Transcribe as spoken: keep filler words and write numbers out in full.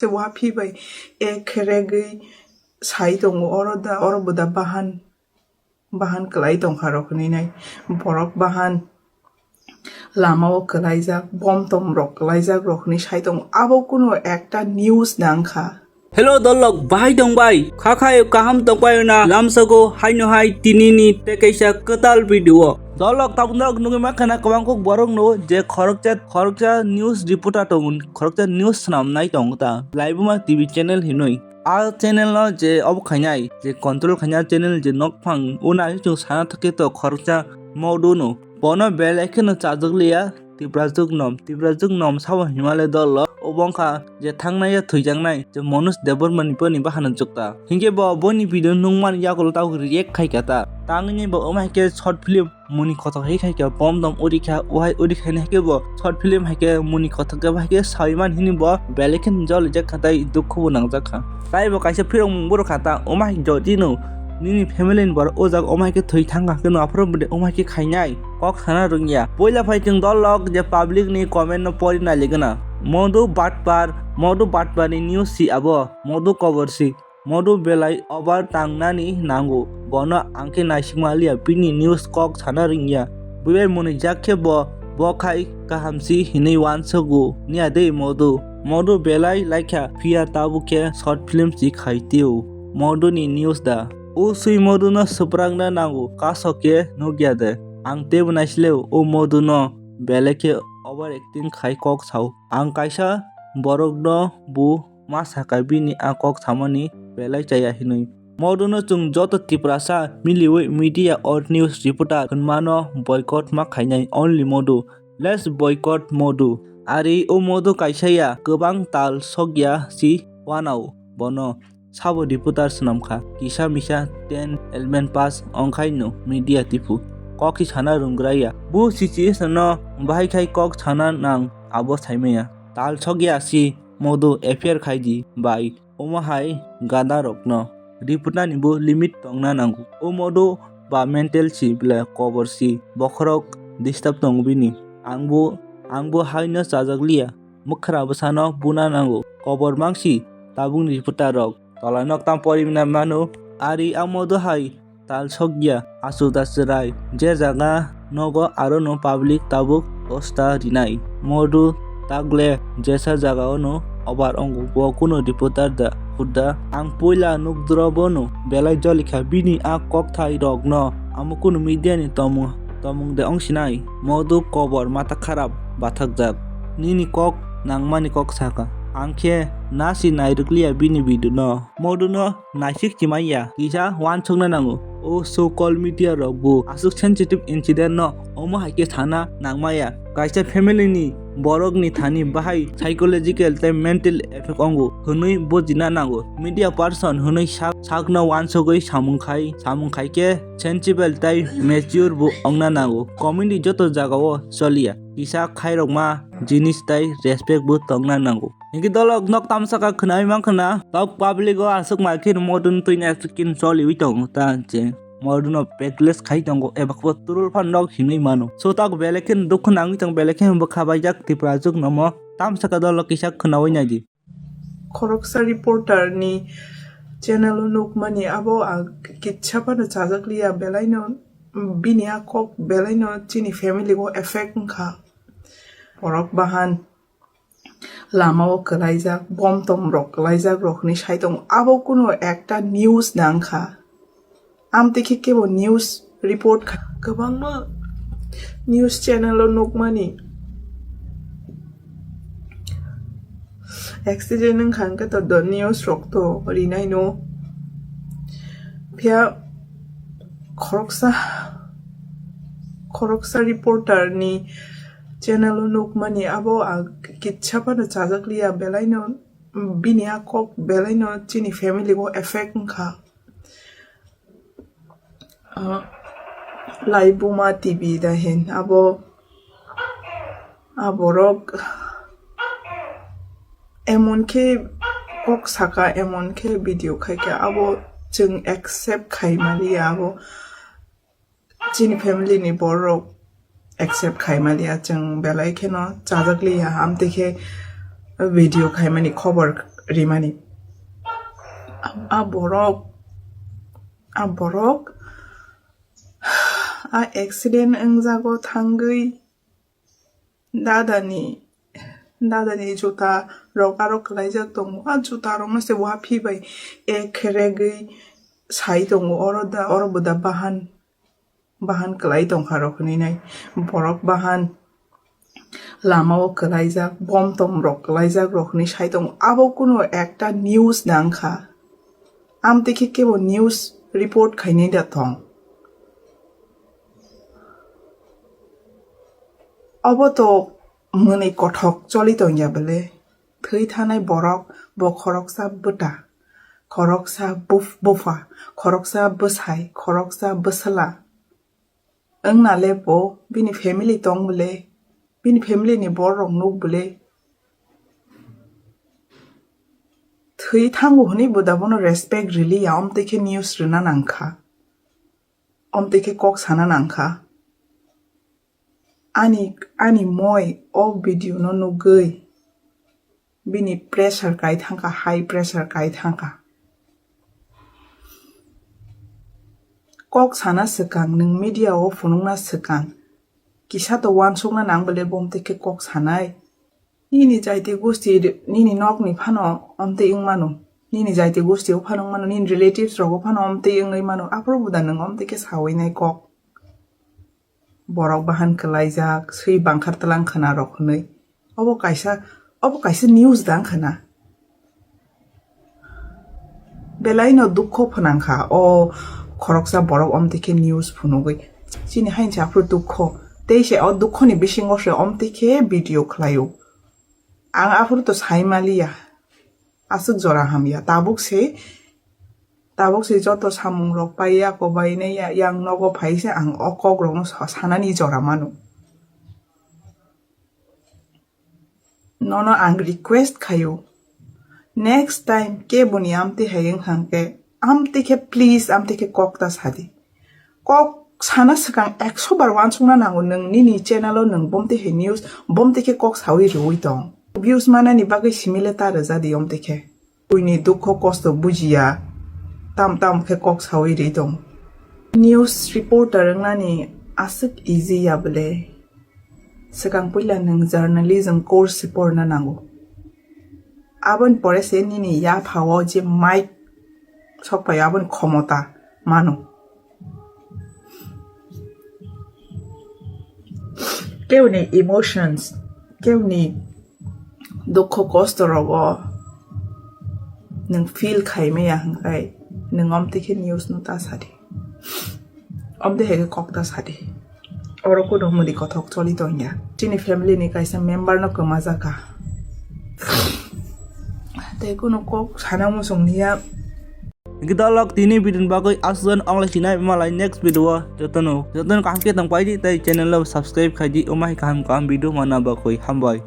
se waphi bai ek khe regwi sai tongo, oro da, oro bo da bahan, bahan kwlai tongkha rok hinwi nai, borok bahan lama o kwlaijak, bom tom rok kwlaijak rok hinwi sai tongo, abo kuno ekta news nang kha. Hello dolok, bahai tong bai? Kha khayo kaham tong bai na? Lamsago haino hai tini ni tei kaisa kwtal video. Dolok tabuk nok nugwi mankha na kwbang kok borok no je khoroksa, khoroksa news reporter tongo, khoroksa news swnam nai tongo ta Laibuma T V channel hinwi. A channel no je obo khainai, je control khainai channel je nokphang, o nai chwng sana thokhe to khoroksa Modu no. Bono belai kheno chajak liya Tiprajwk nom, Tiprajwk nom sabo Himalaya dolo, obo wngkha je thangnai ya thwijaknai je Manoj Debbarma ni boni bahano jukta. Hinkhe bo boni video nungmani yagulo tabuk react khaikha ta. Tangwi bo omo hai khe short film muni kothok hai khaikha, bom dom uri kha, o hai uri khaina hai khe bo short film hai khe muni kothok khe bo hai khe saiman hini bo belai khe jolijak kha tei dukhu bo nangjak kha. Tai bo kaisa phirok mung borok kha ta, omo hai jodi no nini family ni borok o jaga omo hai khe thwi thang kha khe no aphuru bwdwi omo hai khe khainai kok sana rwngya. Poila phai chwng dolok je public ni comment no pori nai ligana. Modu batpar, Modu batpar ni news si abo, Modu kobor si. Modu belai obar tangnani nango, bono ang khe naisikma liya, bini news kok sana ringya. Buibai mwnwijak khe bo, bo khai kaham si hinwi uansugo, niya de Modu. Modu belai laikha, phiya tabuk khe short film si khai tio. Modu ni news da. O swi Modu no swprakna nango, kaso khe nukya de. Ang teibo naisileo, o Modu no belai khe over acting khai kok sao. Ang kaisa borok no bu ma saka bini a kok samani belai chaya hinwi. Moduno chwng joto Tiprasa miliwi media or news reporter hwnmano boycott ma khainai, only Modu. Let's boycott Modu. Ari o Modu kaisa ya, kwbang tal sokya si wanao bono. Sabo reporter swnam kha, kisa misa ten eleven pass ongkhai no media tipu. Kok si sana rwnggra ya. Bu situation no bahai khai kok sana nang abo saimaya. Tal sokya si Modu affair khai di bai. Omo hai gada rokno reporter ni bo limit tongna nango. O Modu ba mental si bla kobor si bokhorok disturb tongo bini. Ang bo, ang bo haino chajak liya. Mwkhra bwsano buna nango. Kobor mangsi tabukni reporter rok. Tola nok tam pori mano. Ari ang Modu hai tal sokya, asu da chwrai, je jaga nogo aro no public tabuk osta rinai. Modu tagle jesa jaga ono obar ongo, bo kuno reporter da hudda. Ang puila nukdro bono belai jolikha bini a kokthai rokno amo kuno media ni tomung, tomung de ongsinai. Modu kobor mata kharap bathakjak. Nini kok nangmani kok saka. Ang khe nasi nairwkliya bini video no. Modu no naisik chimaiya, kisa uansukna nango. O so called media rok bo aswk sensitive incident no omo hai khe sana nangmaya. Kaisa family ni borok ni thani bahai psychological tei mental effect ongo hwnwi bujina nango. Media person hwnwi sak, sakno uansugwi samung khai, samung khai khe sensible tei mature bo ongna nango. Community joto jagao choliya. Kisa khairokma jinis tei respect bo tongna nango. Hinkhe dolok nok tamsaka khwnai mankha na, tok public o aswk mai khe modun twina skin choliwi tongo ta je. Modun no backlash khai tongo, eba khe turul phan nok hinwi mano. So tak belai khe dukhu nangwi tong, belai khe bwkha baijak Tiprajwk nomo tamsaka dolok kisa khwnawi naidi. Khoroksa reporter ni channel o nukmani abo ang kitsa phano chajak liya, belai no bini a kok belai no chini family o effect wngkha. Borok bahan lama o kwlaijak, bom tom rok kwlaijak rok hinwi sai tongo. Abo kuno ekta news nang kha. Amtwi khe kebo news report kha. Kwbangma news channel o nukmani accident wngkha hwnkhe to do news rok to rinai no. Phiya khoroksa, khoroksa reporter ni channel o nukmani abo ang kitsa phano chajak liya, belai no bini a kok belai no chini family o effect wngkha. Ah, Laibuma T V da hin abo, aborok emon khe kok saka, emon khe video khaikha, abo chwng accept khai maliya, abo chini family ni borok accept khai maliya, chwng belai kheno chajak liya, amtwi khe video khaimani khobor rimani. A borok, a borok, a accident wngjago thangwi dadani, dadani juta rok aro kwlaijak tongo. A juta rokno se waphi bai ek kheregwi sai tongo. Oro da, oro bo da bahan, bahan kwlai tongkha rok hinwi nai. Borok bahan lama o kwlaijak, bom tom rok kwlaijak rok hinwi sai tongo. Abo kuno ekta news da wngkha. Amtwi khe kebo news report khainai da tong. Obo to mwnwi kothok choli tongya bele. Thwi thanai borok bo khoroksa bwta, khoroksa buf-, bupha, khoroksa bwsai, khoroksa bwsla. Wngna le bo bini family tong bele, bini family ni borok rok nuk bele. Thwi thango hwnwi bo da bono respect riliya, omtwi khe news rwna nangkha. Omtwi khe kok sana nangkha. Ani, ani moi o video no nugwi bini pressure kai thangkha, high pressure kai thangkha. Kok sana swkang, nwng media o phunukna swkang, kisa to uansukna nang bole bo omtwi khe kok sanai. Nini jaiti gosti, nini nokni phano omtwi wng mano. Nini jaiti gosti o phano wng mano, nini relatives rogo phano omtwi wngwi mano. Aphuru bo da nwng omtwi khe sawi nai kok. Borok bahan kwlaijak, swi bangkhar tlang khna rok hwnwi. Obo kaisa, obo kaisa news da wng khna. Belai no dukho phwnang kha o khoroksa borok omtwi khe news phunugwi. Chini haini se aphuru dukho. Tei se o dukho ni bisingo se omtwi khe video khlaio. Ang aphuru to sai maliya. Aswk jora hamya. Tabuk se, tabuk se joto samung rok paiya, kobai naiya, yang nogo phai se ang o kok rok no sa-, sanani jora mano. Nono ang request khaio, next time keboni amtwi hai wng kha hwnkhe, amtwi khe please, amtwi khe kok ta sadi. Kok sana swkang ekso bar uansukna nango nwng nini channel o nwng bomtwi hai news, bomtwi khe kok sawi rwui tong. Views manani bagwi simi le ta rwja di omtwi khe. Buini dukho kosto bujiya, tam tam khe kok sawi ri tong. News reporter wngnani aswk easy ya bwle. Swkang puila nwng journalism course se porna nango. Aboni pore se nini yaphao je mic sok phaio, aboni khomota mano. Keboni emotions, keboni dukho kosto rogo nwng feel khai maya hwnkhe nwng omtwi khe news no ta sadi. Omtwi hai khe kok ta sadi. Oro kuno mudi kothok choli tongya. Chini family ni kaisa member no kwma jaka. Tei kuno kok sana muchung niya. Hingke dalok tini video ni bagwi aswk jan onglai sinai malai next video o jotono, jotono kaham khe tong paidi tei channel o subscribe khaidi, omo hai kaham kaham video manna bagwi hambai.